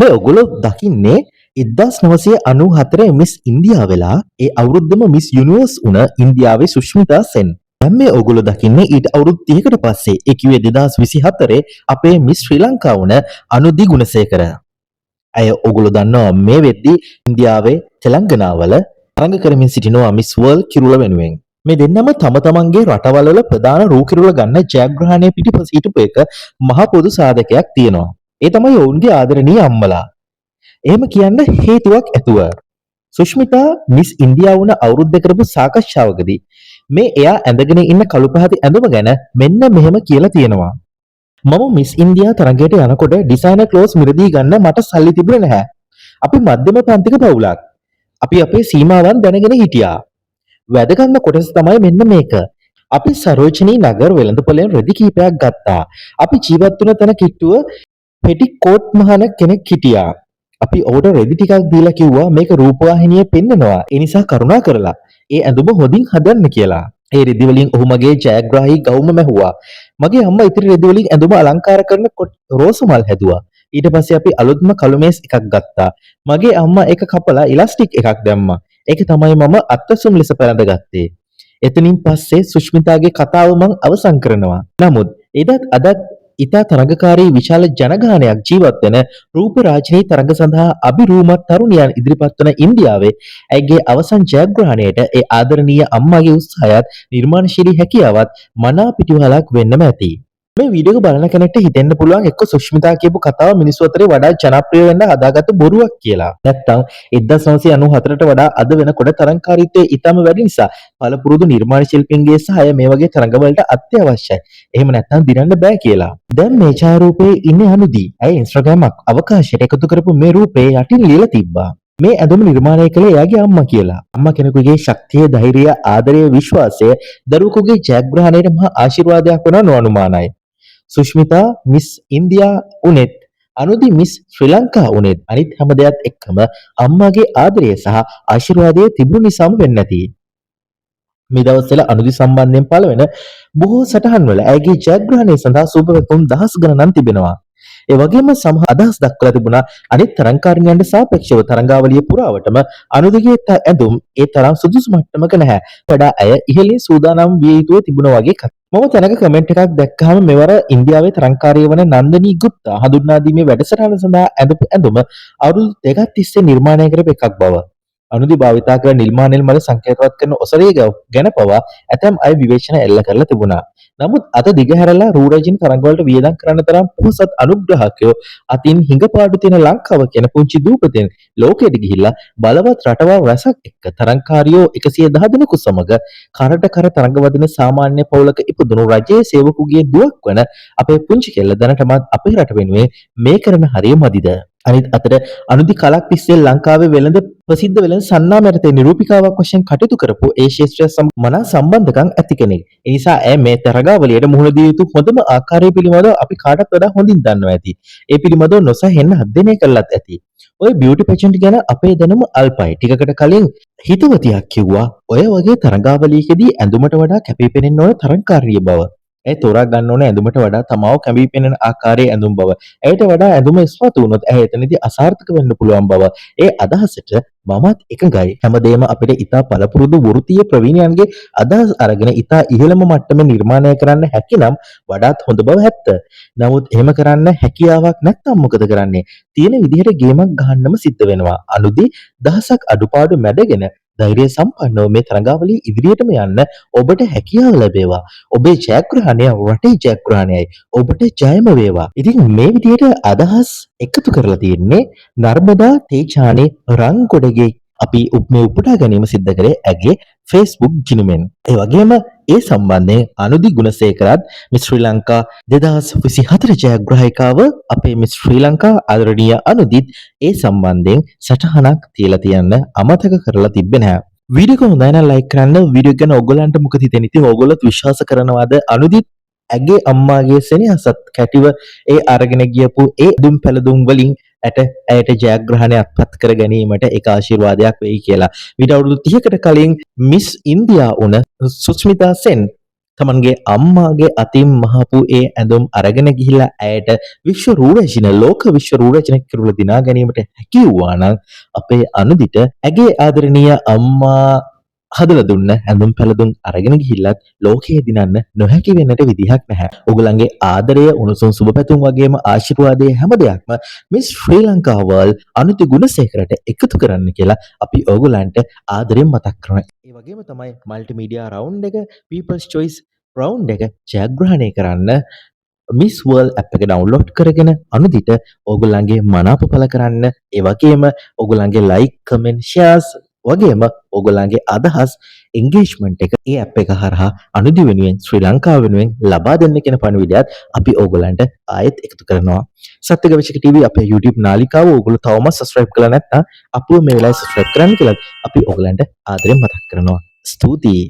මේ ඔගොල්ලෝ දකින්නේ 1994 මිස් ඉන්දියා වෙලා ඒ අවුරුද්දම මිස් යුනිවර්ස් වුණ ඉන්දියාවේ සුෂ්මිතා සෙන්. දැන් මේ ඔගොල්ලෝ දකින්නේ ඊට අවුරුදු 30කට පස්සේ, ඒ කිව්වේ 2024 අපේ මිස් ශ්‍රී ලංකා වුණ අනුදි ගුණසේකර. ඇය ඔගොල්ලෝ දන්නවා මේ වෙද්දි ඉන්දියාවේ තෙලංගනාවල තරඟ කරමින් සිටිනවා මිස් වර්ල්ඩ් කිරුළ වෙනුවෙන්. මේ දෙන්නම තම තමන්ගේ රටවල් වල ප්‍රධාන රූ කිරුළ ගන්න ජයග්‍රහණය පිටිපස්ස හිටපු එක මහ පොදු සාධකයක් තියෙනවා. ඒ තමයි ඔවුන්ගේ ආදරණීය අම්මලා. එහෙම කියන්න හේතුවක් ඇතුව. සුෂ්මිතා මිස් ඉන්දියා වුණ අවුරුද්ද කරපු සාකච්ඡාවකදී මේ එයා ඇඳගෙන ඉන්න කළු පහති ඇඳුම ගැන මෙන්න මෙහෙම කියලා තියෙනවා. "මම මිස් ඉන්දියා තරඟයට යනකොට ඩිසයිනර් ක්ලෝස් මිලදී ගන්න මට සල්ලි තිබුණේ නැහැ. අපි මධ්‍යම පන්තික පවුලක්. අපි අපේ සීමාවන් දැනගෙන හිටියා. වැදගත්ම කොටස තමයි මෙන්න මේක. අපි සරෝජිනී නගර් වෙළඳපොලෙන් රෙදි කීපයක් ගත්තා. අපි ජීවත් වුණ තැන කිට්ටුව පෙටිකෝට් මහන කෙනෙක් හිටියා. අපි ඔහුට රෙදි ටිකක් දීලා කිව්වා මේක රූපවාහිනියේ පෙන්නනවා. ඒ නිසා කරුණා කරලා ඒ ඇඳුම හොඳින් හදන්න කියලා. ඒ රෙදි වලින් ඔහු මගේ ජයග්‍රාහී ගවුම මැහුවා. මගේ අම්මා ඉතිරි රෙදි වලින් ඇඳුම අලංකාර කරන රෝස මල් හැදුවා. ඊට පස්සේ අපි අලුත්ම කළු මේස් එකක් ගත්තා. මගේ අම්මා ඒක කපලා ඉලාස්ටික් එකක් දැම්මා. ඒක තමයි මම අත්වසුම් ලෙස පැළඳගත්තේ." එතනින් පස්සේ සුෂ්මිතාගේ කතාව මං අවසන් කරනවා. නමුත් එදත් අදත් ඉතා තරඟකාරී විශාල ජනගහනයක් ජීවත් වෙන රූප රාජිනී තරඟ සඳහා අභිරූමත් තරුණියන් ඉදිරිපත් වන ඉන්දියාවේ ඇයගේ අවසන් ජයග්‍රහණයට ඒ ආදරණීය අම්මාගේ උත්සාහයත් නිර්මාණශීලී හැකියාවත් මනා පිටිවහලක් වෙන්නම ඇති. මේ වීඩියෝ එක බලන කෙනෙක්ට හිතෙන්න පුළුවන් එක්ක සුෂ්මිතා කියපු කතාව මිනිස්සු අතරේ වඩා ජනප්‍රිය වෙන්න හදාගත්තු බොරුවක් කියලා. නැත්තම් 1994ට වඩා අද වෙනකොට තරඟකාරීත්වය ඉතාම වැඩි නිසා පළපුරුදු නිර්මාණ ශිල්පීන්ගේ සහාය මේ වගේ තරඟවලට අත්‍යවශ්‍යයි. එහෙම නැත්තම් දිනන්න බෑ කියලා. දැන් මේ ඡායාරූපයේ ඉන්නේ අනුදි. ඇය Instagram අවකාශයට එකතු කරපු මේ රූපේ යටින් ලියලා තිබ්බා. මේ ඇඳුම නිර්මාණය කළේ එයාගේ අම්මා කියලා. අම්මා කෙනෙකුගේ ශක්තිය, ධෛර්යය, ආදරය, විශ්වාසය දරුවෙකුගේ ජයග්‍රහණයට මහා ආශිර්වාදයක් වෙනවා නොඅනුමානයි. සුෂ්මිතා මිස් ඉන්දියා උනෙත් අනුදි මිස් ශ්‍රී ලංකා උනෙත් අනිත් හැම දෙයත් එක්කම අම්මාගේ ආදරය සහ ආශිර්වාදය තිබුණු නිසාම වෙන්න ඇති. මේ දවස්වල අනුදි සම්බන්ධයෙන් පළවෙන බොහෝ සටහන්වල ඇයගේ ජයග්‍රහණය සඳහා සුබ පැතුම් දහස් ගණනක් තිබෙනවා. ඒ වගේම සමහර අදහස් දක්වලා තිබුණා අනිත් තරඟකාරිනියන්ට සාපේක්ෂව තරඟාවලිය පුරාවටම අනුදිගේ ඇඳුම් ඒ තරම් සුදුසු මට්ටමක නැහැ. වඩා ඇය ඉහළින් සූදානම් විය යුතුව තිබුණා වගේ කතා. මම තැනක කමෙන්ට් එකක් දැක්කහම මෙවර ඉන්දියාවේ තරඟකාරී වන නන්දනී ගුප්තා හඳුන්වා දීමේ වැඩසටහන සඳහා ඇඳපු ඇඳුම අවුරුදු 2ක් තිස්සේ නිර්මාණය කරපු එකක් බව. අනුදි භාවිතා කරන නිල්මානෙල් මල සංකේතවත් කරන ඔසරිය ගැන පවා ඇතැම් අය විවේචන එල්ල කරලා තිබුණා. නමුත් අත දිගහැරලා රූ රැජින තරඟවලට වියදම් කරන්න තරම් පොහොසත් අනුග්‍රාහකයෝ අතින් හිඟපාඩු තියෙන ලංකාව කියන පුංචි දූපතෙන් ලෝකයට ගිහිල්ලා බලවත් රටවල් රැසක් එක්ක තරඟකාරියෝ 110 දෙනෙකු සමග කරට කර තරඟ වදින සාමාන්‍ය පවුලක ඉපදුණු රජයේ සේවකුගේ දුවක් වන අපේ පුංචි කෙල්ල දැනටමත් අපේ රට වෙනුවෙන් මේ කරන හරිය මදිද? අනිත් අතට අනුදි කලක් තිස්සේ ලංකාවේ වෙළඳ ප්‍රසිද්ධ වෙළඳ සන්නාම යටතේ නිරූපිකාවක් වශයෙන් කටයුතු කරපු ඒ ක්ෂේත්‍රය සමග මනා සම්බන්ධකම් ඇති කෙනෙක්. ඒ නිසා ඇය මේ තරගාවලියට මුහුණ දිය යුතු හොඳම ආකාරය පිළිබඳව අපි කාටත් වඩා හොඳින් දන්නවා ඇති. ඒ පිළිබඳව නොසැහෙන්න අධ්‍යයනය කළත් ඇති. ඔය බියුටි පේජන්ට් ගැන අපේ දැනුම අල්පයි. ටිකකට කලින් හිතවතියක් කිව්වා ඔය වගේ තරගාවලියකදී ඇඳුමට වඩා කැපී පෙනෙන්න ඕන තරඟකාරිය බව. ඇය තෝරා ගන්න ඕන ඇඳුමට වඩා තමාව කැපී පෙනෙන ආකාරයේ ඇඳුම් බව. ඇයට වඩා ඇඳුම ඉස්මතු වුණොත් ඇය එතනදී අසාර්ථක වෙන්න පුළුවන් බව. ඒ අදහසට මමත් එකඟයි. හැමදේම අපිට ඉතා පළපුරුදු වෘත්තීය ප්‍රවීණයන්ගේ අදහස් අරගෙන ඉතා ඉහළම මට්ටමේ නිර්මාණය කරන්න හැකි නම් වඩාත් හොඳ බව ඇත්ත. නමුත් එහෙම කරන්න හැකියාවක් නැත්නම් මොකද කරන්නේ? තියෙන විදිහට ගේමක් ගහන්නම සිද්ධ වෙනවා. අනුදි, දහසක් අඩුපාඩු මැඩගෙන ධෛර්ය සම්පන්නව මේ තරඟාවලිය ඉදිරියටම යන්න ඔබට හැකියාව ලැබේවා. ඔබේ ජයග්‍රහණය රටේ ජයග්‍රහණයයි. ඔබට ජයම වේවා. ඉතින් මේ විදිහට අදහස් එකතු කරලා තියෙන්නේ නර්මදා තේජානේ රංගොඩගේ. අපි මේ උපුටා ගැනීම සිද්ධ කරේ ඇගේ Facebook ගිණුමෙන්. ඒ වගේම ඒ සම්බන්ධයෙන් අනුදි ගුණසේකරත් මිස් ශ්‍රී ලංකා 2024 ජයග්‍රාහිකාව අපේ මිස් ශ්‍රී ලංකා ආදරණීය අනුදිත් ඒ සම්බන්ධයෙන් සටහනක් තියලා තියන්න අමතක කරලා තිබ්බේ නැහැ. වීඩියෝ එක හොඳයි නම් ලයික් කරන්න. වීඩියෝ එක ගැන ඔයගොල්ලන්ට මොකද හිතෙන්නේ? ඉතින් ඔයගොල්ලොත් විශ්වාස කරනවාද අනුදිත් ඇගේ අම්මාගේ සෙනෙහසත් කැටිව ඒ අරගෙන ගියපු ඒ දුම් පැළඳුම් වලින් ඇයට ජයග්‍රහණය අත්පත් කර ගැනීමට ඒක ආශිර්වාදයක් වෙයි කියලා? මීට අවුරුදු 30කට කලින් මිස් ඉන්දියා වුණ සුස්මිතා සෙන් තමන්ගේ අම්මාගේ අතින් මහපු ඒ ඇඳුම් අරගෙන ගිහිල්ලා ඇයට විශ්ව රූරචන, ලෝක විශ්ව රූරචන කිරුළ දිනා ගැනීමට හැකි වුණා නම්, අපේ අනුදිට ඇගේ ආදරණීය අම්මා හදලා දුන්න ඇඳුම් පැළඳුම් අරගෙන ගිහිල්ලත් ලෝකයේ දිනන්න නොහැකි වෙන්නට විදිහක් නැහැ. ඔයගොල්ලන්ගේ ආදරය, උණුසුම් සුබ පැතුම් වගේම ආශිර්වාදයේ හැම දෙයක්ම මිස් ශ්‍රී ලංකා වර්ල්ඩ් අනුති ගුණසේකරට එකතු කරන්න කියලා අපි ඔයගොල්ලන්ට ආදරෙන් මතක් කරනවා. ඒ වගේම තමයි මල්ටිමීඩියා රවුන්ඩ් එක, පීපල්ස් චොයිස් රවුන්ඩ් එක ජයග්‍රහණය කරන්න මිස් වර්ල්ඩ් ඇප් එක ඩවුන්ලෝඩ් කරගෙන අනුදිට ඕගොල්ලන්ගේ මනාප පළ කරන්න, ඒ වගේම ඕගොල්ලන්ගේ ලයික්, කමෙන්ට්, ෂෙයාර්ස් වගේම ඕගොල්ලන්ගේ අදහස්, එන්ගේජ්මන්ට් එක ඒ ඇප් එක හරහා අනුදි වෙනුවෙන්, ශ්‍රී ලංකාව වෙනුවෙන් ලබා දෙන්න කියන පණිවිඩයත් අපි ඕගොල්ලන්ට ආයෙත් එකතු කරනවා. සත්‍ය ගවේෂක TV අපේ YouTube නාලිකාව ඕගොල්ලෝ තවමත් සබ්ස්ක්‍රයිබ් කරලා නැත්නම් අපිව මේ වෙලාවේ සබ්ස්ක්‍රයිබ් කරන්න කියලා අපි ඕගොල්ලන්ට ආදරෙන් මතක් කරනවා. ස්තුතියි.